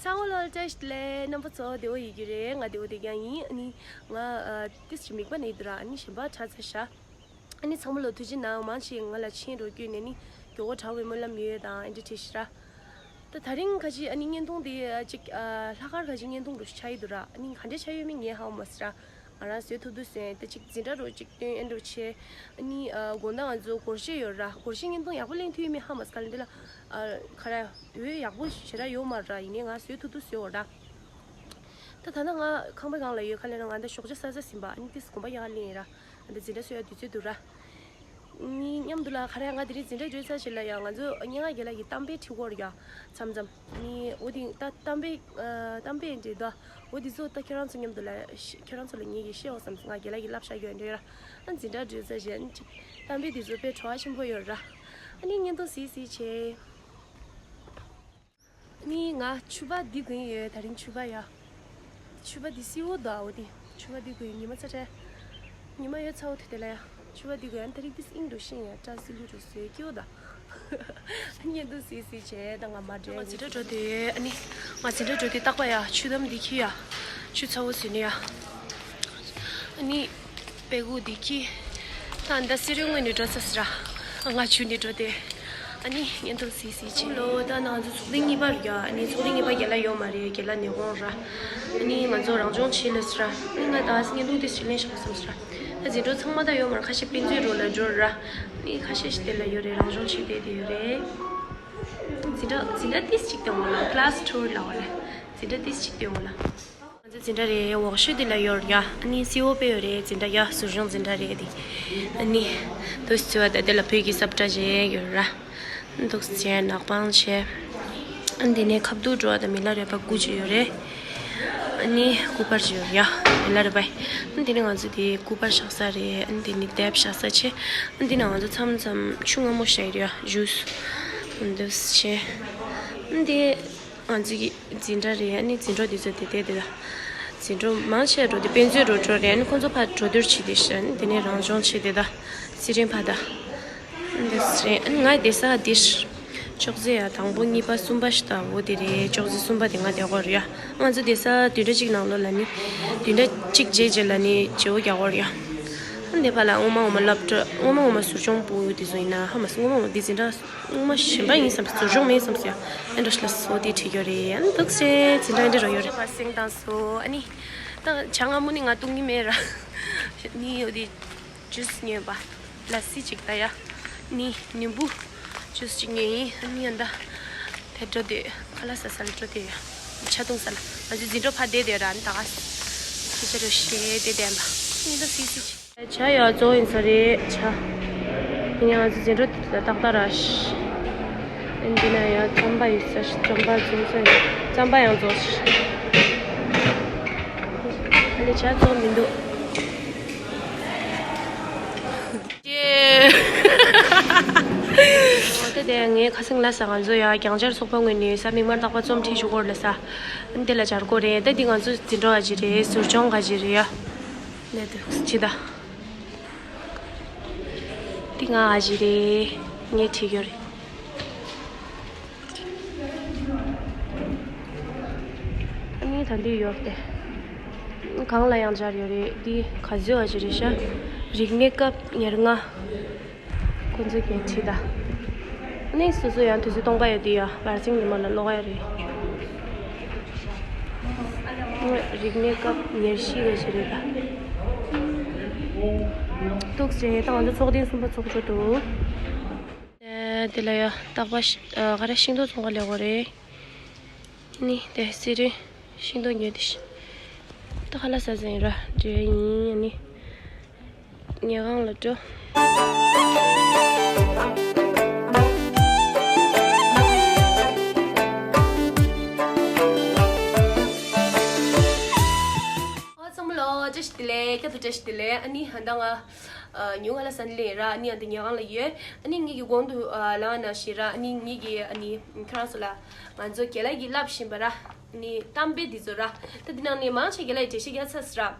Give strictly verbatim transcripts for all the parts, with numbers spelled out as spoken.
ཚང་མ་ལ་བཀྲ་ཤིས་བདེ་ལེགས། རྣམ་པ་ཚོ་བདེ་པོ་ཡོད་ཀྱི་རེད། ང་བདེ་པོ་བསྡད་ཀྱི་ཡིན། ཨ་ནི་ང་ཨ་ཏིས་ཅིག་མིག་པ་ན་ཡོད་འདུག་ར། ཨ་ནི་གཞན་པ་ཁྲ་ཚ་ཤག་ཨ་ནི་ཚང་མ་ལ་ཐུགས་རྗེ་གནང་། མང་ཆེ་ང་ལ་མཆན་འདྲ་བསྐྱོན་ནས་ནི་མགྱོགས་པོ་དྲག་པའི་སྨོན་ལམ་ཡོད་དང་ཨེ་འདྲ་བྲིས་ཤག་ར། ད་དེ་རིང་ཁ་ཅིག་ཨ་ནི་བརྙན་ཐུང་དེ་ཨ་ཅིག་ཨ་ལྷག་དཀར་ཁ་ཅིག་བརྙན་ཐུང་འདྲ་ཞིག་ཆགས་ཡོད་འདུག་ར། ཨ་ནི་ག་འདྲ་ཆགས་ཡོད་མེད་ངས་ཧ་གོ་མ་སོང་ར། ང་རང་བཟོས་ཐུབ་ཐུབ་བཟོས། ད་ཅིག་འཛིན་གྲྭ་འདྲ་ཅིག་སྟོན་ཨེ་འདྲ་བྱས། ཨ་ནི་ཨ་དགོང་དག་ང་ཚོ་སྒོར་གཞས་ཡོད་ར། སྒོར་གཞས་བརྙན་ཐུང་ཡག་པོ་ལེན་ཐུབ་ཡོད་མེད་ཧ་མ་སོང་། ག་ལ་འདི་ལ་ཨ་ག་ར་འོད་ཡག་པོ་ཞེ་དྲག་ཡོད་མ་རེད་ར། ཡིན་ནའི་ང་བཟོས་ཐུབ་ཐུབ་བཟོས་ཡོད་ར། ད་ད་ལྟ་ང་ཁང་པའི་སྒང་ལ་ཡོད། ག་ལ་ན་ང་ད་ཞོགས་ཇ་ཟ་ཟ་ཟིན་པ། ཨ་ནི་ཏིས་དགོང་པ་ཡག་ལེན་ཡིན་ར། ཨ་ད་འཛིན་གྲྭ་སོ་ཡག་དུས་ཚོད་འདུག་ར། ནི་མཉམ་དུ་ལ་ག་རེ་ང་དེ་རིང་འཛིན་གྲྭ་འགྲོ་ཚར་ཞིག་ལ་ཡང་ང་ཚོ་སྙན་ངག་རྒན་ལགས་ཀྱི་གཏམ་དཔེ་ཁྲིད་སྐོར་ཡ་མཚམས་མཚམས་ནི་འོ་དེ་ད་གཏམ་དཔེ་ཨ་གཏམ་དཔེ་འདྲེ་ད་འོ་དེ་ཚོ་ད་ཁྱེད་རང་ཚོ་མཉམ་དུ་ལ་ཤ་ཁྱེད་རང་ཚོ་ལ་ངེད་ཀྱིས་བཤད་འོ་བསམ། ང་རྒན་ལགས་ཀྱིས་བསླབ་བྱ་ཡོད་འདྲེ་ར། ཨ་འཛིན་གྲྭ་འགྲོ་ཚར་ཞིག་ཨ་ནི་ཅིག་གཏམ་དཔེ་དེ་ཚོ་དཔེ་བྲོ་བ་ཆེན་པོ་ཡོད་ར། ཨ་ནི་བརྙན་ཐུང་གཟིགས་གཟིགས་བྱས། ནི་ང་ཕྱུ་པ་འདི་གོན་ཡོད། དེ་རིང་ཕྱུ་པ་ཡ། ཕྱུ་པ་འདི་སེར་པོ་འདུག་འོ་དེ། ཕྱུ་པ་འདི་གོན་ཡོད། ཉི་མ་ཚ་དྲག་ཉི་མ་ཡོད་ཚ་པོ་དེ་དེ་ལ་ཡ། ཕྱུ་པ་འདི་གོན་ཡོད། དེ་རིང་འདི་ཨིན་འགྲོ་ཤིང་ཡ། སྐྲ་སེར་པོ་འགྲོ་བཟོས་སྐྱིད་པོ་འདུག་བརྙན་ཐུང་གཟིགས་གཟིགས་བྱས་ད་ང་མར་འགྲོ། ང་འཛིན་གྲྭ་འགྲོ་དུས་ཨ་ནི། ང་འཛིན་གྲྭ་འགྲོ་དུས་རྟག་པར་ཡ་ཆུ་དམ་འདི་འཁྱེར་ཡ། ཆུ་ཚ་པོ་བཟོས་ནས་ཡ། ཨ་ནི། དཔེ་ཁུག་འདི་འཁྱེར། ད་ད་སེ་རུ་ངོས་ནས་འགྲོ་ཚར་སོང་ར། ང་ཆུ་ནས་འགྲོ་དེ། ཨ་ནི་བརྙན་ཐུང་གཟིགས་གཟིགས་བྱེད། ལོ་ད་ང་ཚོ་ཚོགས་ཐེངས་གཉིས་པ་རེད་ཡ། ཨ་ནི་ཚོགས་ཐེངས་གཉིས་པ་རྒན་ལགས་ཡོད་མ་རེད། རྒན་ལགས་ནད་དགོངས་ར། ཨ་ནི་ང་ཚོ་རང་སྦྱོང་བྱེད་ལབ་སོང་ར། ཨ་ནི་ང་ད་བརྙན་ཐུང་དེ་ཞིག་ལེན་ཤོག་བསམ་སོང་ར། ད་འཛིན་གྲོགས་ཚང་མ་ད་ཡོད་མ་རེད། ཁ་ཤས་དཔེ་མཛོད་རུ་ལ་འགྲོ་ར། ཨ་ནི་ཁ་ཤས་ཤིག་དེ་ལ་ཡོད་རེད། རང་སྦྱོང་བྱེད་བསྡད་དེ་ཡོད་རེད། འཛིན་གྲྭ་འཛིན་གྲྭ་ཏིས་ཅིག་དེ་འོང་ལ་class tour ལ་འོང་ལ། འཛིན་གྲྭ་ཏིས་ཅིག་དེ་འོང་ལ། ང་ཚོ་འཛིན་གྲྭ་རེད། འོག་ཤོད་འདི་ལ་ཡོད་རེད་ཡ། ཨ་ནི་སེར་པོ་དཔེ་ཡོད་རེད། འཛིན་གྲྭ་ཡ་ཟུར་སྦྱོང་འཛིན་གྲྭ་རེད་དེ། ཨ་ནི་འདུག་སེ་བྱས་པ་ད་དེ་ལ་བོད་ཀྱི་སབ་ཊ་བྱས་ཡོད་ར། འདུག་སེ་བྱས་ནག་པང་བྱས། ཨ་ནི་དེ་ནས་ཁ་བསྡུར་འགྲོ་བ་དང་མི་ལ་རས་པ་དགུ་བྱས་ཡོད་རེད། ཨ་ནི་སྐུ་པར་བྱས་ཡོད་རེད་ཡ། མི་ལ་རས་པ། ཨ་ནི་དེ་ནས་ང་ཚོ་དེ་སྐུ་པར་བཞག་ས་རེད། ཨ་ནི་དེ་ནས་དེབ་བཞག་ས་བྱས། ཨ་ནི་དེ་ནས་ང་ཚོ་མཚམས་མཚམས་ཆུ་མངར་མོ་བཞག་ཡོད་རེད་ཡ། ཇུས། འདུག་སེ་བྱས། ཨ་ནི་དེ། ང་ཚོའི་འཛིན་གྲྭ་རེད། ཨ་ནི་འཛིན་གྲོགས་དེ་ཚོ་དེ་དེ་དེ་ལ། འཛིན་གྲོགས་མང་ཆེ་འགྲོ་དེ་དཔེ་མཛོད་རུ་འགྲོ་རེད། ཨ་ནི་ཁོང་ཚོ་ཕར་འགྲོ་སྡོད་བྱེད་དེ་ཤ། ཨ་ནི་དེ་ནས་རང་སྦྱོང་བྱེད་དེ་ད། ཚེ་རིང་ཕ་ད། འདི་སེ་རེད། ཨ་ནི་ང་བསྡད་ས་འདི་ཤ། ཅོག་ཙེ་ཡ་དང་པོ་གཉིས་པ་གསུམ་པ་ཤ་ད་འོ་དེ་རེད། ཅོག་ཙེ་གསུམ་པ་དེ་ང་བསྡད་ཀྱི་ཡོད་རེད་ཡ། ང་ཚོ་བསྡད་ས་བདུན་ཕྲག་གཅིག་ནང་ལོགས་ལ་ནི། བདུན་ཕྲག་གཅིག་རྗེས་རྗེས་ལ་ནི་བརྗེ་པོ་རྒྱག་གི་ཡོད་རེད་ཡ། ཨ་ནི་དེ་ཕར་ལ་སྔོན་མ་འོ་མ་སློབ་གྲྭ་སྔོན་མ་འོ་མ་ཟུར་སྦྱོང་པོ་དེ་ཚོ་ཡིན་ན་ཧ་མ་སོང་། སྔོན་མ་འོ་མ་འདི་འཛིན་གྲྭ། སྔོན་མ་གཞན་པ་ཡིན་བསམ། ཟུར་སྦྱོང་མིན་བསམ་ཟེར་ཡ། ཨེ་འགྲོ་ཤ་ལ་སོ་དེ་བྲིས་ཡོད་རེད། ཨ་ནི་འདུག་སེ་འཛིན་གྲྭ་འདི་རུ་ཡོད་རེད། པ་སེང་བཏང་སོང་། ཨ་ནི་ད་ཇ་མངར་མོ་ནི་ང་བཏུང་གི་མེད་ར། ནི་འོ་དེ་ཇུས་ཉོས་པ། ལ་སི་ཅིག་ད་ཡ། ནི་ནིམ་བུ་ཇུས་ཅིག་ཉོས་ཡིན། ཨ་ནི་ཡ་ད་དེ་འགྲོ་དེ་ཁ་ལག་ཟ་ས་ལ་འགྲོ་དེ་ཡ། ཇ་བཏུང་ས་ལ་ང་ཚོའི་འཛིན་གྲོགས་ཕར་བསྡད་དེ་ར། ཨ་ནི་ད་ག་སེ་ཇ་རུ་བཞེས་དེ་བསྡད་པ། ཨ་ནི་ད་སི་སི་ཅིག་ཇ་ཡ་གཙོ་བོ་ཡིན་ས་རེད་ཇ། ཡིན་ཡང་ང་ཚོ་འཛིན་གྲོགས་དེ་ལ་ཏག་ཏག་ར་ཤ། ཨ་འདི་ན་ཡང་རྩམ་པ་ཡོད་ས་ཤ། རྩམ་པ་བཙོང་ས་ཡོད། རྩམ་པ་ཡང་བཙོང་ཤ། ཨ་ལེ་ཇ་བཙོང་མི་འདུག་ཨོ་དེ་དེ་ངའི་ཁ་སང་ལ་ས་ང་ཚོ་ཡ་རྒྱང་ཆར་ཚོགས་པ་ངོས་ནས་ས་མིག་དམར་རྟག་པར་རྩོམ་ཁྲིད་ཞུ་སྐོར་ལ་ས། ཨ་འདི་ལ་སྦྱར་དགོས་རེད། ད་འདི་ང་ཚོ་འཛིན་གྲོགས་ཨ་ཅེ་རེད། ཟུར་སྦྱོང་ཨ་ཅེ་རེད་ཡ། ལས་དུ་ཅི་ད། འདི་ང་ཨ་ཅེ་རེད། ངས་བྲིས་ཡོད་རེད། ཨ་ནི་ད་འདི་ཡོད་དེ། གང་ལ་ཡང་སྦྱར་ཡོད་རེད། འདི་ག་ཚོད་ཨ་ཅེ་རེད་ཤག་རིག་གནས་སྐབས་ཉེར་ལྔ། ཁོ་ཚོས་ཀྱང་བྲིས་ད། ཨ་ནི་སོ་སོ་ཡང་དུས་ཚོད་སྟོང་པ་ཡོད་དེ་ཡ། བར་ཚིག་ཉི་མ་ལ་ཀློག་ཡ་རེད། རིག་གནས་སྐབས་ཉེར་བཞི་ག་ཞིག་རེད་ད། འདུག་སེ་ད་ང་ཚོ་ཚོགས་ཐེངས་གསུམ་པ་ཚོགས་འགྲོ་འདུག་དེ་ལ་ཡ་རྟག་པར་ཤ་ཨ་ག་རེ་ཤིང་ཏོག་བཙོང་ག་སླེབས་ཀྱི་རེད། ནི་དེ་སི་རི་ཤིང་ཏོག་ཉོས་ཏེ་ཤ། ད་ཁ་ལག་ཟ་ཟིན་ར་འདྲེ་ཡིན། ཨ་ནི་ཉལ་ཁང་ལ་འགྲོ། ཨ་ཚང་མ་ལ་བཀྲ་ཤིས་བདེ་ལེགས། བསྐྱར་དུ་བཀྲ་ཤིས་བདེ་ལེགས། ཨ་ནི་ཧ་ད་ང་ཨ་ཉུང་ང་ལ་ས་ནི་ལེ་ར། ཨ་ནི་ཨ་ད་ཉལ་ཁང་ལ་ཡོད། ཨ་ནི་ངེད་ཀྱི་གོང་དུ་ཨ་ལ་ང་ན་ཤི་ར། ཨ་ནི་ངེད་ཀྱི་ཨ་ནི་ཁྱེད་རང་ཚོ་ལ་ང་ཚོ་རྒན་ལགས་ཀྱིས་བསླབ་བཞིན་པ་ར། ཨ་ནི་གཏམ་དཔེ་འདི་ཚོ་ར། ད་འདི་ནང་ནས་མང་ཆེ་རྒན་ལགས་ཀྱིས་འགྲེལ་བཤད་རྒྱག་ཚར་སོང་ར།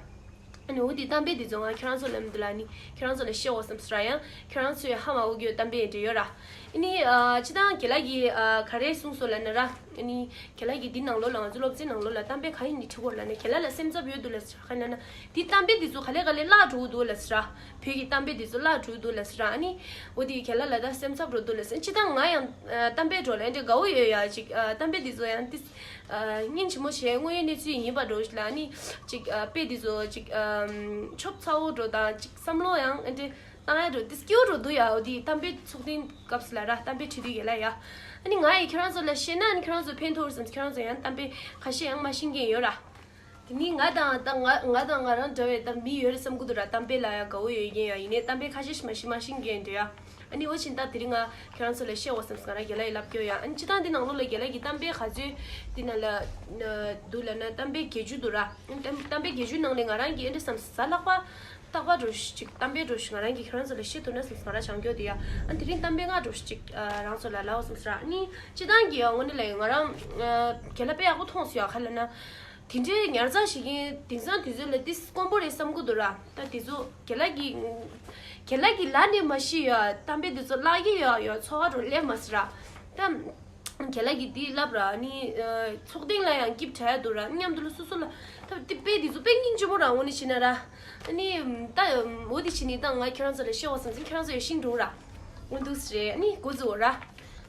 ཨ་ནི་འོ་དེ་གཏམ་དཔེ་འདི་ཚོ་ང་ཁྱེད་རང་ཚོ་ལ་མི་འདུག་ལ། ཨ་ནི་ཁྱེད་རང་ཚོ་ལ་བཤད་འོ་བསམ་སོང་ར། ཡང་ཁྱེད་རང་ཚོས་ཧ་མ་གོ་གི་ཡོད་གཏམ་དཔེ་འདྲ་ཡོད་ར། ཨ་ནི་ཨ་སྤྱིར་བཏང་རྒན་ལགས་ཀྱིས་ཨ་ག་རེ་གསུངས་སོང་ལབ་ན་ར། ཨ་ནི་རྒན་ལགས་ཀྱིས་འདི་ནང་ལོགས་ལ་ང་ཚོ་སློབ་ཚན་ནང་ལོགས་ལ་གཏམ་དཔེ་ག་ཡིན་ནི་ཁྲིད་དགོས་ལབ་ན། རྒན་ལགས་ལ་སེམས་འཚབ་ཡོད་འདུག་ལབ་ཟེར་ག་ལབ་ན། འདི་གཏམ་དཔེ་འདི་ཚོ་ག་ལེ་ག་ལེ་བརླག་འགྲོ་གི་འདུག་ལབ་ཟེར་ར། བོད་ཀྱི་གཏམ་དཔེ་འདི་ཚོ་བརླག་འགྲོ་གི་འདུག་ལབ་ཟེར་ར། ཨ་ནི་འོ་དེ་རྒན་ལགས་ལ་ད་སེམས་འཚབ་འགྲོ་འདུག་ལབ་ཟེར། སྤྱིར་བཏང་ང་ཡང་ཨ་གཏམ་དཔེ་འགྲོ་ལ་འདྲ་དགའ་བོ་ཡོད་ཡ། ཅིག་ཨ་གཏམ་དཔེ་འདི་ཚོ་ཡང་ཏིས་ཨ་སྙིང་རྗེ་མོ་བྱས། དངོས་ཡོད་གནས་ཚུལ་ཡིན་པ་འགྲོ་ཞིག་ལ། ཨ་ནི་ཅིག་ཨ་དཔེ་འདི་ཚོ་ཅིག་ཨ་ཆོབ་ཚ་བོ་འགྲོ་དང་ཅིག་བསམ་བློ་ཡང་ཨ་འདྲ་བཏང་ཡ་འགྲོ་ཏིས་སྐྱིད་པོ་འགྲོ་འདུག་ཡ། འོ་དེ་གཏམ་དཔེ་ཚོགས་ཐེངས་སྐབས་སུ་ལ་ར་གཏམ་དཔེ་ཁྲིད་དུས་ཡོད་ལ་ཡ། ཨ་ནི་ང་ཡིས་ཁྱེད་རང་ཚོ་ལ་བཤད་ན་ཨ་ནི་ཁྱེད་རང་ཚོ་ཕན་ཐོགས་བསམ། ཁྱེད་རང་ཚོ་ཡང་གཏམ་དཔེ་ཁ་ཤས་ཡང་མ་ཤེས་མཁན་ཡོད་ར། དེ་ནི་ང་དང་ད་ང་ང་དང་ང་རང་འདྲ་བའི་ད་མི་ཡོད་རེད་བསམ་གི་འདུག་ར། གཏམ་དཔེ་ལ་ཡ་དགའ་བོ་ཡོད་མཁན་ཡ། ཡིན་ནའི་གཏམ་དཔེ་ཁ་ཤས་ཤིག་མ་ཤེས་མ་ཤེས་མཁན་འདྲ་ཡ། ཨ་ནི་འོ་ཕྱིན་ད་དེ་རིང་ང་ཁྱེད་རང་ཚོ་ལ་བཤད་འོ་བསམ་སོང་། ང་རང་རྒན་ལགས་ཡིས་ལབ་སྐྱོ་ཡ། ཨ་ནི་སྤྱིར་བཏང་འདི་ནང་ལོགས་ལ་རྒན་ལགས་ཀྱི་གཏམ་དཔེ་ག་ཚོད་འདི་ནང་ལ་འདུག་ལབ་ན་གཏམ་དཔེ་བརྒྱད་ཅུ་འདུག་ར། གཏམ་གཏམ་དཔེ་བརྒྱད་ཅུ་ནང་ལས་ང་རང་གིས་ཨེ་འདྲ་བསམ་གཟའ་ལྷག་པ་རྟག་པར་འགྲོ་ཞིག་གཏམ་དཔེ་འགྲོ་ཞིག་ང་རང་གིས་ཁྱེད་རང་ཚོ་ལ་བཤད་ཐུབ་ན་བསམ་སོང་། ང་རང་བྱང་སྐྱོ་དེ་ཡ། ཨ་དེ་རིང་གཏམ་དཔེ་ལྔ་འགྲོ་ཞིག་ཨ་རང་ཚོ་ལ་ལབ་འོ་བསམ་སོང་ར། ཨ་ནི་སྤྱིར་བཏང་གི་ཡ་དངོས་གནས་ལ་ཡ་ང་རང་ཨ་རྒན་ལགས་དཔེ་ཡག་པོ་མཐོང་སོང་ཡ། ག་ལབ་ན། དེ་འདྲའི་ཉར་ཚགས་བྱེད་མཁན་དེང་སང་དུས་ཚོད་ལ་ཏིས་དཀོན་པོ་རེད་བསམ་གི་འདུག་ར། ད་དེ་ཚོ་རྒན་ལགས་ཀྱི་རྒན་ལགས་ཀྱི་ལ་ནས་མ་ཤི་ཡ་གཏམ་དཔེ་དེ་ཚོ་བརླག་གི་ཡ་ཡ་འཚོ་བ་རུ་སླེབས་མ་སི་ར། ད་རྒན་ལགས་ཀྱིས་འདི་ལབ་ར། ཨ་ནི་ཚོགས་ཐེངས་ལ་ཡང་སྐྱིབས་དྲག་ཡ་འདུག་ར། མཉམ་དུ་ལ་སོ་སོ་ལ་ད་དེ་དཔེ་དེ་ཚོ་དཔེ་སྙིང་རྗེ་མོ་ར། འོ་ནི་བྱས་ན་ར། ཨ་ནི་ད་འོ་དེ་བྱས་ནི་ད་ང་ཁྱེད་རང་ཚོ་ལ་བཤད་འོ་བསམ་ཚེ་ཁྱེད་རང་ཚོ་ཡ་ཤིང་འགྲོ་ར། འོ་འདུག་སི་རེད། ཨ་ནི་འགོ་འཛུགས་འོ་ར།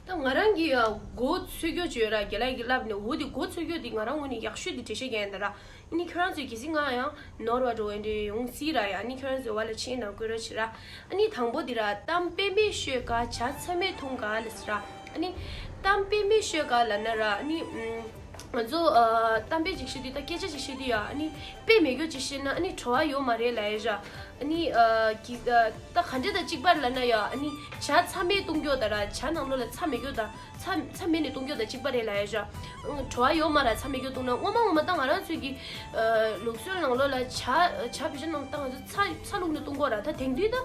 ད་ང་རང་གི་ཡ་མགོ་ཚོས་སྐྱོ་བྱོས་ར། རྒན་ལགས་ཀྱིས་ལབ་ནས་འོ་དེ་མགོ་ཚོས་སྐྱོ་དེ་ང་རང་ངོས་ནས་ཡག་ཤོས་དེ་འགྲེལ་བཤད་རྒྱག་ཡིན་ད་ར། ཨ་ནི་ཁྱོད་རང་ཚོས་གལ་སྲིད་ང་ཡང་ནོར་བ་འགྲོ་འདྲ་ཡོང་སྲིད་ར་ཡ། ཨ་ནི་ཁྱོད་རང་ཚོས་བ་ལ་ཆེན་ནང་བཀོད་རོགས་བྱེད་ར། ཨ་ནི་དང་པོ་དེ་ར་གཏམ་དཔེ་མེད་ཤོད་དཀའ་བྱ་ཚད་མེད་གཏོང་དཀའ་ལབ་སི་ར། ཨ་ནི་གཏམ་དཔེ་མེད་ཤོད་དཀའ་ལབ་ན་ར། ཨ་ནི་ང་ཚོ་གཏམ་དཔེ་ཅིག་བཤད་དུས་ད་སྐད་ཆ་ཅིག་བཤད་དུས་ཡ། ཨ་ནི་དཔེ་མེད་རྒྱུ་ཅིག་བཤད་ན་ཨ་ནི་བྲོ་བ་ཡོད་མ་རེད་ལབ་ཡ་ར། ཨ་ནི་ཨ་གི་ཨ་ད་ག་འདྲ་ད་གཅིག་པར་ལབ་ན་ཡ། ཨ་ནི་བྱ་ཚ་མེད་གཏོང་རྒྱུ་ད་ར། བྱ་ནང་ལོགས་ལ་ཚ་མེད་རྒྱུ་ད་ཚ་ཚ་མེད་ནས་གཏོང་རྒྱུ་ད་གཅིག་པ་རེད་ལབ་ཡ་ར། ཨང་། བྲོ་བ་ཡོད་མ་ར་ཚ་མེད་རྒྱུ་གཏོང་ན། སྔོན་མ་སྔོན་མ་ད་ང་རང་ཚོའི་གི་ཨ་ལུགས་སྲོལ་ནང་ལོགས་ལ་བྱ་བྱ་བི་ཤ་ནང་ད་ང་ཚོ་ཚ་ཚ་བླུགས་ནས་གཏོང་གོ་ར། ད་དེང་དུས་ད་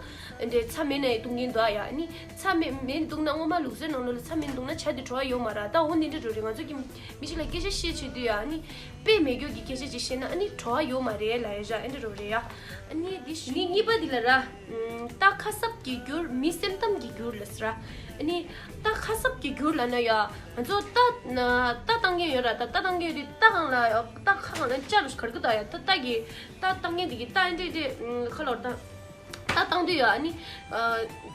འདྲའི་ཚ་མེད་ནས་གཏོང་གིན་འདུག་ཡ། ཨ་ནི་ཚ་མེད་མེད་ནས་གཏོང་ན། སྔོན་མ་ལུགས་སྲོལ་ནང་ལོགས་ལ་ཚ་མེད་ནས་གཏོང་ན་བྱ་དེ་བྲོ་བ་ཡོད་མ་ར། ད་འོ་འདི་འདྲ་འགྲོ་རེད། ང་ཚོ་གི་མི་ཞིག་ལ་སྐད་ཆ་བཤད་བྱེད་དུས་ཡ། ཨ་ནི་དཔེ་མེད་རྒྱུ་གི་སྐད་ཆ་ཅིག་བཤད་ན་ཨ་ནི་བྲོ་བ་ཡོད་མ་རེད་ལབ་ཡ་ར། ཨེ་འདྲ་རོ་རེད་ཡ། ཨ་ནི་འདི་ནི་གཉིས་པ་འདི་ལ་ར། རྟ་ཁ་སྲབ་ཀྱིས་བསྒྱུར་མི་སེམས་གཏམ་གྱིས་བསྒྱུར་ལབ་སི་ར། ཨ་ནི་རྟ་ཁ་སྲབ་ཀྱིས་བསྒྱུར་ལབ་ན་ཡ། ང་ཚོ་རྟ་རྟ་བཏང་མཁན་ཡོད་ར། ད་རྟ་བཏང་མཁན་ཡོད་དུས་རྟ་སྒང་ལ་རྟ་ཁ་སྒང་ལ་ཅ་རུ་གར་གི་ད་ཡ། ད་རྟ་གི་རྟ་བཏང་མཁན་དེ་གི་རྟ་ཨེ་འདྲ་འདྲ་ཁ་ལོར་ད། རྟ་བཏང་དུས་ཡ། ཨ་ནི་ཨ་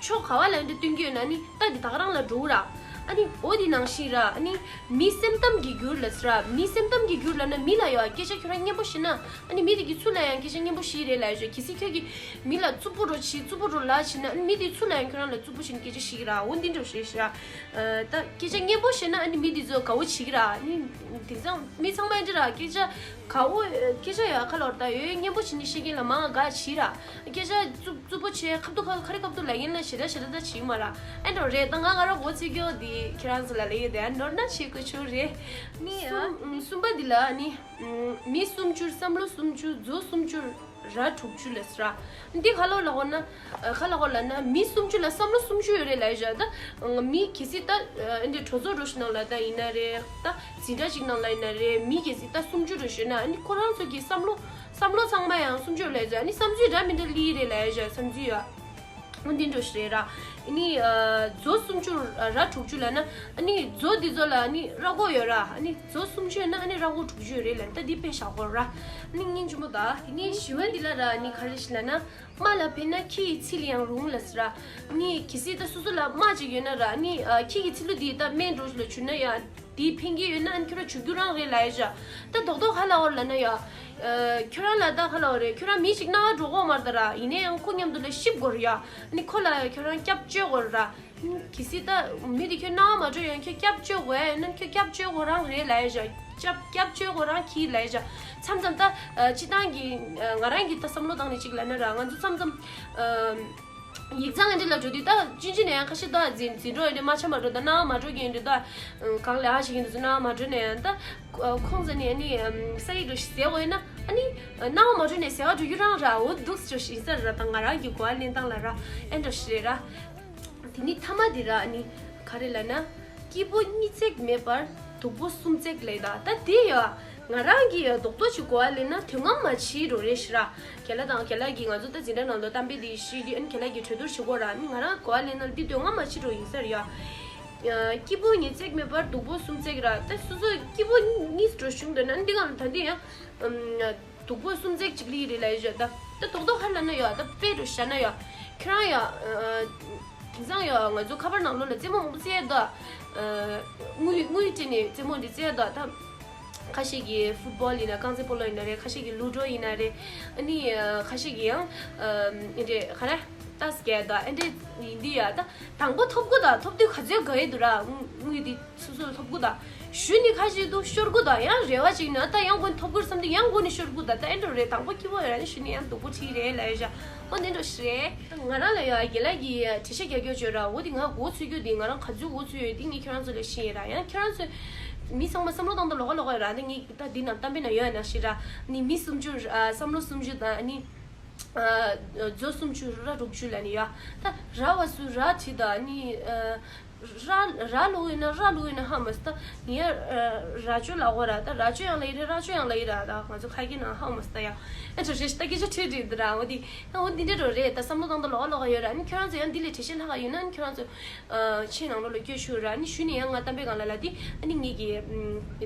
ཕྱོགས་ག་བ་ལ་འདི་སྟོན་གྱི་ཡོད་ན་ཨ་ནི་རྟ་འདི་ད་ག་རང་ལ་འགྲོ་གི་ར། ཨ་ནི་འོ་དེ་ནང་བཞིན་ར། ཨ་ནི་མི་སེམས་གཏམ་གྱིས་བསྒྱུར་ལབ་སི་ར། མི་སེམས་གཏམ་གྱིས་བསྒྱུར་ལབ་ན་མི་ལ་ཡ་སྐད་ཆ་ཁྱོད་རང་སྙན་པོ་བཤད་ན་ཨ་ནི་མི་དེ་གི་ཚུར་ལ་ཡང་སྐད་ཆ་སྙན་པོ་བཤད་རེད་ལབ་ཡ་ཞོ། གལ་སྲིད་ཁྱོད་ཀྱིས་མི་ལ་རྩུབ་པོ་འགྲོ་བྱེད་རྩུབ་པོ་འགྲོ་ལབ་བྱེད་ན་ཨ་ནི་མི་དེ་ཚུར་ལ་ཡང་ཁྱོད་རང་ལ་རྩུབ་པོ་བྱེད་ནས་སྐད་ཆ་བཤད་ཀྱི་ར། འོ་འདི་འདྲ་བཤད་ཤི་ར། ཨ་ད་སྐད་ཆ་སྙན་པོ་བཤད་ན་ཨ་ནི་མི་དེ་ཚོ་དགའ་བོ་བྱེད་ཀྱི་ར། ཨ་ནི་དེང་སང་མི་ཚང་མ་ཨེ་འདྲ་ར། སྐད་ཆ་དགའ་བོ་སྐད་ཆ་ཡ་ཁ་ལོར་ད་ཡོད་སྙན་པོ་བྱེད་ནས་བཤད་མཁན་ལ་མང་དགའ་བྱེད་ར། སྐད་ཆ་རྩུབ་རྩུབ་པོ་བྱས་ཁ་ཐུག་ཁ་ཁ་རི་ཁ་ཐུག་ལབ་མཁན་ལ་ཞེ་དྲག་ཞེ་དྲག་ད་བྱེད་མ་ར། ཨེ་འདྲ་རེད། ད་ང་ང་རང་མགོ་ཚོས་སྐྱོ་དེ་ཁྱེད་རང་ཚོ་ལ་ལབ་ཡོད་དེ། ཨ་ནོར་ན་བྱེད་དགོས་ཆོག་རེད། ནི་ཨ་གསུམ་གསུམ་པ་འདི་ལ་ནི། མི་སུམ་ཅུར་བསམ་བློ་སུམ་ཅུ། མཛོ་སུམ་ཅུར་ར་དྲུག་ཅུ་ལབ་སི་ར། འདི་ག་ལོ་ལ་ཧོ་ན། ག་ལ་ཧོ་ལ་ན་མི་སུམ་ཅུ་ལ་བསམ་བློ་སུམ་ཅུ་ཡོད་རེད་ལབ་ཡ་ཞོ། ད་མི་གལ་སྲིད་ད་འདི་གྲོས་ཚོགས་འགྲོ་ཞིག་ནང་ལ་ད་ཡིན་ན་རེད། ད་འཛིན་གྲྭ་ཅིག་ནང་ལ་ཡིན་ན་རེད། མི་གལ་སྲིད་ད་སུམ་ཅུ་འགྲོ་ཞོ་ན་ཨ་ནི་ཁོ་རང་ཚོ་གི་བསམ་བློ་བསམ་བློ་ཚང་མ་ཡང་སུམ་ཅུ་ལབ་ཡ་ཞོ། ཨ་ནི་བསམ་ཚུལ་འདྲ་མི་འདྲ་ལི་རེད་ལབ་ཡ་ཞོ། བསམ་ཚུལ་ཡོད། འོ་འདི་འདྲ་ཞིག་རེད་ར། ཨ་ནི་ཨ་མཛོ་སུམ་ཅུ་ར་དྲུག་ཅུ་ལབ་ན་ཨ་ནི་མཛོ་འདི་ཚོ་ལ་ཨ་ནི་ར་མགོ་ཡོད་ར། ཨ་ནི་མཛོ་སུམ་ཅུ་ཡོད་ན་ཨ་ནི་ར་མགོ་དྲུག་ཅུ་ཡོད་རེད་ལབ་ན་ད་འདི་དཔེ་བཞག་གོ་ར། ཨ་ནི་སྙིང་རྗེ་མོ་ད། དེ་ནས་བཞི་བ་འདི་ལ་ར་ཨ་ནི་ག་རེ་ཞིག་ལབ་ན། རྨ་ལ་ཕན་ན་ཁྱི་ཡི་ཚིལ་ཡང་རུང་ལབ་སི་ར། ཨ་ནི་གལ་སྲིད་ད་སོ་སོ་ལ་རྨ་ཅིག་ཡོད་ན་ར། ཨ་ནི་ཨ་ཁྱི་གི་ཚིལ་ལུ་འདི་ད་སྨན་འདྲ་ཞིག་ལ་བྱུགས་ན་ཡ། དེའི་ཕན་གྱི་ཡོད་ན་ཨ་ནི་ཁྱོད་རང་བྱུག་རྒྱུ་རང་རེད་ལབ་ཡ་ཞོ། ད་རྡོག་རྡོག་ག་ལ་འོར་ལབ་ན་ཡ། ཨ་ཁྱོད་རང་ལ་ད་ག་ལ་འོར་རེད། ཁྱོད་རང་མི་ཞིག་སྣང་བ་འགྲོ་གོ་མ་རེད་ད་ར། ཡིན་ན་ཡང་ཁོ་མཉམ་དུ་ལ་གཤིབ་དགོས་རེད་ཡ། ཨ་ནི་ཁོ་ལ་ཁྱོད་རང་སྐྱབས་བཅོལ་དགོས་རེད་ར། གལ་སྲིད་ད་མི་དེ་ཁྱོད་སྣང་བ་མ་འགྲོ་ཡང་ཁྱོད་སྐྱབས་བཅོལ་དགོས་ཡ་ཡིན་ན་ཁྱོད་སྐྱབས་བཅོལ་དགོས་རང་རེད་ལབ་ཡ་ཞོ། སྐྱབས་སྐྱབས་བཅོལ་དགོས་རང་གི་ལབ་ཡ་ཞོ། མཚམས་མཚམས་ད་ཨ་སྤྱིར་བཏང་གི་ཨ་ང་རང་གི་ད་བསམ་བློ་བཏང་ནས་ཅིག་ལབ་ན་ར། ང་ཚོ་མཚམས་མཚམས་ཨ། ཡིག་ཚང་ཨེ་འདྲ་ལ་འགྲོ་དུས་ད་ཅིན་ཅིན་ནས་ཡང་ཁ་ཤས་ད་འཛིན་འཛིན་གྲོགས་ཨེ་འདྲ་མ་ཆ་མ་འགྲོ་ད་སྣང་བ་མ་འགྲོ་གི་ཨེ་འདྲ་ད་གང་ལ་ཨ་ཞིག་ཡིན་འདུག་སྣང་བ་མ་འགྲོ་ནས་ཡང་ད་ཁོང་ཚོ་ནས་ཨ་ནི་ས་ཡིག་འགྲོ་ཞིག་ཟེར་འོ་ཡིན་ན་ཨ་ནི་སྣང་བ་མ་འགྲོ་ནས་ཟེར་བ་འགྲོ་རྒྱུ་རང་ར་འོ་འདུག་ཅོ་ཞིག་ཡིན་ས་ར། ད་ང་རང་གི་གོ་བ་ལེན་སྟངས་ལ་ར་ཨེ་འདྲ་ཞིག་རེད་ར། དེ་ནི་ཐ་མ་དེ་ར་ཨ་ནི་ག་རེ་ལབ་ན་སྐྱིད་པོ་གཉིས་བརྩེགས་མེད་པར་སྡུག་པོ་གསུམ་བརྩེགས་ལས་ད་ད་དེ་ཡ། ང་རང་གིས་རྡོག་རྡོག་ཅིག་གོ་བ་ལེན་ན་དོན་ལྔ་མ་ཕྱིན་འགྲོ་རེད་ཤི་ར། རྒན་ལགས་དང་རྒན་ལགས་ཀྱིས་ང་ཚོ་ད་འཛིན་གྲྭ་ནང་ལ་གཏམ་དཔེ་འདི་ཤི་དུས་ཨ་ནི་རྒན་ལགས་ཀྱིས་གྲོས་བསྡུར་བྱེད་དགོས་ར། ཨ་ནི་ང་རང་གོ་བ་ལེན་ན་འདི་དོན་ལྔ་མ་ཕྱིན་འགྲོ་ཡིན་ས་རེད་ཡ། སྐྱིད་པོ་ཉིས་བརྩེགས་མེད་པར་སྡུག་པོ་སུམ་བརྩེགས་ར། ད་སོ་སོ་སྐྱིད་པོ་གཉིས་འགྲོ་བྱུང་འདོད་ན་ཨ་ནི་འདི་གང་ལ་ད་འདི་ཡང་། སྡུག་པོ་སུམ་བརྩེགས་གཅིག་ལི་རེད་ལ་ཡོད་ད། ད་རྡོག་རྡོག་ཧར་ལ་ན་ཡོད་ད། དཔེ་རུ་བཞག་ན་ཡོད། ཁྱེད་རང་ཡོད། དེང་སང་ཡོད་ང་ཚོ་ཁ་པར་ནང་ལོགས་ལ་རྩེད་མོ་མང་པོ་རྩེ་ཡ་ད། དངུལ་དངུལ་སྤྲད་ནས་རྩེད་མོ་འདི་རྩེ་ཡ་ད་ད། ཁ་ཤས་ཀྱིས་ཕུཊ་བོལ་ཡིན་ན་རྐང་རྩེད་སྤོ་ལོ་ཡིན་ན་རེད། ཁ་ཤས་ཀྱིས་ལུ་ཌོ་ཡིན་ན་རེད། ཨ་ནི་ཁ་ཤས་ཀྱིས་ཡང་ཨེ་འདྲས་ག་རེ་ཏཱས་རྒྱག་ད་ཨེ་འདྲས་ཡིན་འདི་ཡ་ད། དང་པོ་ཐོབ་དགོས་ད། ཐོབ་དུས་ག་ཚོད་དགའ་ཡི་འདུག་ར། དངུལ་འདི་སོ་སོ་ལ་ཐོབ་དགོས་ད། གཞུག་ནས་ཁ་ཤས་འདུག་ཤོར་དགོས་ད། ཡང་རེ་བ་ཅིག་ན་ད་ཡང་སྒོ་ནས་ཐོབ་དགོས་བསམ་དུས་ཡང་སྒོ་ནས་ཤོར་དགོས་ད། ད་ཨེ་འགྲོ་རེད། དང་པོ་སྐྱིད་པོ་ཡོད་ར་ནི་གཞུག་ནས་ཡང་སྡུག་པོ་ཁྲིད་རེད་ལ་ཡོད་ཤག་འོ་འདི་འགྲོ་ཤི་རེད། ང་རང་ལ་ཡ་རྒན་ལགས་ཀྱིས་དྲི་ཤ་རྒྱག་རྒྱུ་བརྗོད་ར། འོ་འདི་ང་མགོ་ཚོས་རྒྱུ་འདི་ང་རང་ག་ཚོད་མགོ་ཚོས་ཡོད་འདི་ངས་ཁྱོད་རང་ཚོ་ལ་ཤེས་ཡིན་ར། ཡང་ཁྱོད་རང་ཚོས་མི་ཚང་མ་བསམ་བློ་གཏོང་སྟངས་ལོགས་ཀ་ལོགས་ཀ་ཡོད་ར། འདི་ངས་ད་འདི་ནང་གཏམ་དཔེ་ནང་ཡོད་ཡ་ནང་བཞིན་ར། ནི་མི་སུམ་ཅུ་བསམ་བློ་སུམ་ཅུ་དང་ནི། མཛོ་སུམ་ཅུ་ར་དྲུག་ཅུ་ལ་ནི་ཡ། ད་ར་བ་སུ་ར་བྲིས་ད་ནི། ར་ར་ལུག་ཡིན་ན་ར་ལུག་ཡིན་ན་ཧ་མ་སི་ད་ངས་ར་ཅོ་ལ་གོ་ར། ད་ར་ཅོ་ཡང་ལ་ཡི་རེད། ར་ཅོ་ཡང་ལ་ཡི་ར། ད་ང་ཚོ་ཁ་སྐད་ནང་ཧ་མ་སི་ད་ཡ། ཨ་ཅོ་རེ་ད་སྐད་ཆ་ཁྲིད་རེད་ད་ར། འོ་དི་ད་འོ་འདི་འདྲ་རོ་རེད། ད་བསམ་བློ་བཏང་ད་ལོག་ལོག་ཡོད་ར། ཨ་ནི་ཁྱོད་རང་ཚོ་ཡང་འདི་ལས་དྲི་ཤེས་ལྷག་ཡོད་ན་ཨ་ནི་ཁྱོད་རང་ཚོ་ཆེས་ནང་ལོགས་ལ་སྐྱོད་ཤོག་ར། ཨ་ནི་གཞུག་ནས་ཡང་ང་གཏམ་དཔེ་སྒང་ལ་ལ་དི་ཨ་ནི་ངེད་ཀྱི་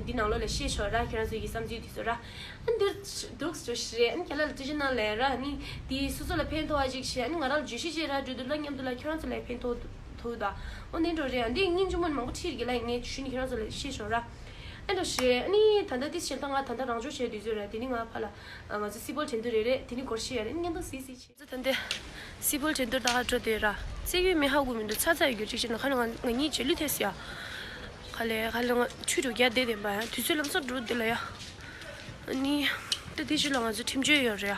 འདི་ནང་ལོགས་ལ་བཤད་ཤོག་ར། ཁྱོད་རང་ཚོ་ཡི་བསམ་ཚུལ་དེ་ཚོ་ར། ཨ་འདིར་འདུག་ཟེར་ཞེས་ཨ་ནི་ཁྱེད་ལ་ལ་ཐུགས་རྗེ་གནང་ལས་ར། ཨ་ནི་དེ་སོ་སོ་ལ་ཕན་ཐོགས་པ་ཅིག་བྱས། ཨ་ནི་ང་རང་ལ་བརྗོད་གཞི་ཅིག་རག་འགྲོ་དུས་ལ་མཉམ་དུ་ལ་ཁྱོད་རང་ཚོ་ལ་ཕན་ཐོགས་ཐུབ་ད། འོ་འདི་འགྲོ་རེད། ཨ་འདི་སྙིང་རྗེ་མོ་མང་པོ་ཁྲིད་གི་ལ་ངས་ཞུ་ནི་ཁྱེད་རང་ཚོ་ལ་བཤད་ཤོག་ར། ཨ་འདྲ་ཞེས་ཨ་ནི་ད་ལྟ་དེ་བྱས་ད་ང་ད་ལྟ་རང་སྦྱོང་བྱས་དུས་ཚོད་ར། དེ་ནི་ང་ཕ་ལ་ང་ཚོ་སི་པོལ་དྲན་དུས་རེད་རེད། དེ་ནི་སྒོར་ཤི་ཡ་རེད། ཨ་ནི་བརྙན་ཐུང་སིག་སིག་བྱས། ད་འདི་སི་པོལ་དྲན་དུས་ད་ཧ་འགྲོ་དེ་ར། རྩེ་གི་མི་ཧ་གོ་མི་འདུག་ཚ་ཚ་ཡོད་རྒྱུ་ཅིག་བྱས་ན་ཁ་ལ་ང་ང་གཉིས་རྗེས་ལུས་ཐེབས་སི་ཡ། ཁ་ལས་ཁ་ལས་ང་ཆུ་འགྲོ་རྒྱ་བསྡད་བསྡད་པ་ཡ། དུས་ཚོད་ལམ་སང་འགྲོ་འདི་ལ་ཡ། ཨ་ནི། ད་དེ་ཕྱི་ལ་ང་ཚོ་ཁྲིམས་གཅོད་ཡོད་རེད་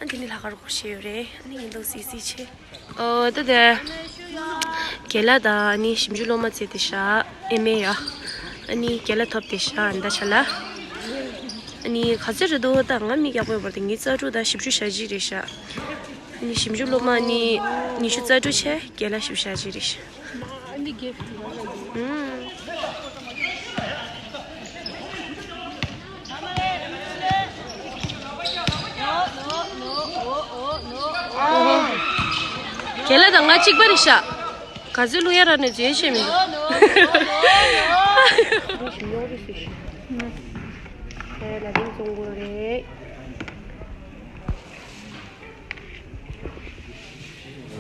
ཨ། ཨ་དེ་ནི་ལྷག་དཀར་སྒོར་གཞས་ཡོད་རེད། ཨ་ནི་ཡིན་མདོག་སིག་སིག་བྱས། ཨོ་ད་དེ། རྒན་ལགས་དང་ཨ་ནི་ཞིབ་འཇུག་སློབ་མ་བཙལ་ཏེ་ཤག་ཨེ་མེ་ཡ། ཨ་ནི་རྒན་ལགས་ཐོབ་ཏེ་ཤག་ཨ་ནི་ད་ཆ་ལ། ཨ་ནི་ག་ཚོད་རེད་འདུག་ད་ང་མིག་ཡག་པོ་ཡོད་པར་དེ་ངའི་རྩ་དྲུག་དང་བཞི་བཅུ་ཞེ་གཅིག་རེད་ཤག་ཨ་ནི་ཞིབ་འཇུག་སློབ་མ་ཨ་ནི་ཉི་ཤུ་རྩ་དྲུག་བྱས། རྒན་ལགས་བཞི་བཅུ་ཞེ་གཅིག་རེད་ཤག་རྒན་ལགས་དང་ང་གཅིག་པ་རེད་ཤག་ག་ཚོད་བླུག་ཡ་རག་ནས་རྫུན་བཤད་མི་འདུག་ཁྱེད་ལ་དེ་བཙོང་དགོས་རེད།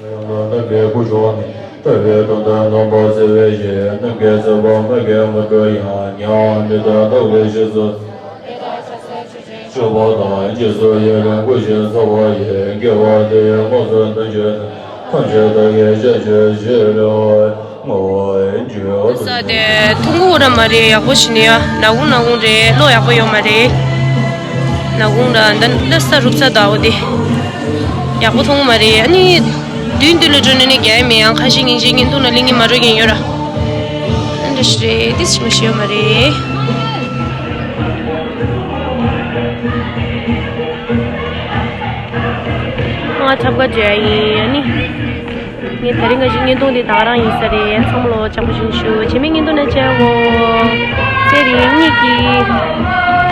ཡང་དག་རྣམ་པའི་སྐུ་མཆོག་ནི། ཐར་པའི་དོན་དུ་སྟོན་པ་བརྩེ་བའི་ཞིང་། རྣམ་མཁྱེན་བརྩེ་བ་མ་སྐྱེས་མ་གྲུབ་ཡང་། མྱ་ངན་འདས་དང་འདས་པའི་རྗེས་སུ། སྤྱོད་པ་དང་། རྗེས་སུ་ཡི་རང་བསྐུལ་ཞིང་གསོལ་བ་ཡི། དགེ་བ་འདི་ཡིས་སྔོན་བསགས་དོན་བྱེད་ནས། ཐམས་ཅད་བདག་གིས་བྱས་བྱས་བྱས་ལ། ས་དེ་མཐོང་གི་ཡོད་ར་མ་རེད། ཡག་པོ་ཞིག་ནས་ཡ། ནག་ཁུང་ནག་ཁུང་རེད། གློག་ཡག་པོ་ཡོད་མ་རེད། ནག་ཁུང་ར་འདི་འདི་ས་རུབ་ས་དང་འོ་དེ་ཡག་པོ་མཐོང་གི་མ་རེད། ཨ་ནི་མདུན་མདུན་ལ་འགྲོ་ནས་ནི་རྒྱག་ཡ་མེད། ཡང་ཁ་ཤས་ཉིན་གཅིག་བརྙན་ཐུང་ནང་ལེན་གྱི་མ་འགྲོ་མཁན་ཡོད་ར། ཨ་འདྲ་ཞིག་རེད། དེ་ཞིག་མ་ཞིག་ཡོད་མ་རེད། ང་ཁྲབ་ཀ་བརྗོད་ཡ་ཡིན། ཨ་ནི། ངས་དེ་རིང་ག་ཞིག་བརྙན་ཐུང་འདི་ད་ག་རང་ཡིན་ས་རེད། ཚང་མ་ལོ་ཅག་པོ་བཞིན་ཞུ། བྱེད་མའི་བརྙན་ཐུང་ན་མཇལ་འོ། ཚེ་རིང་གཉིས་ཀྱིས།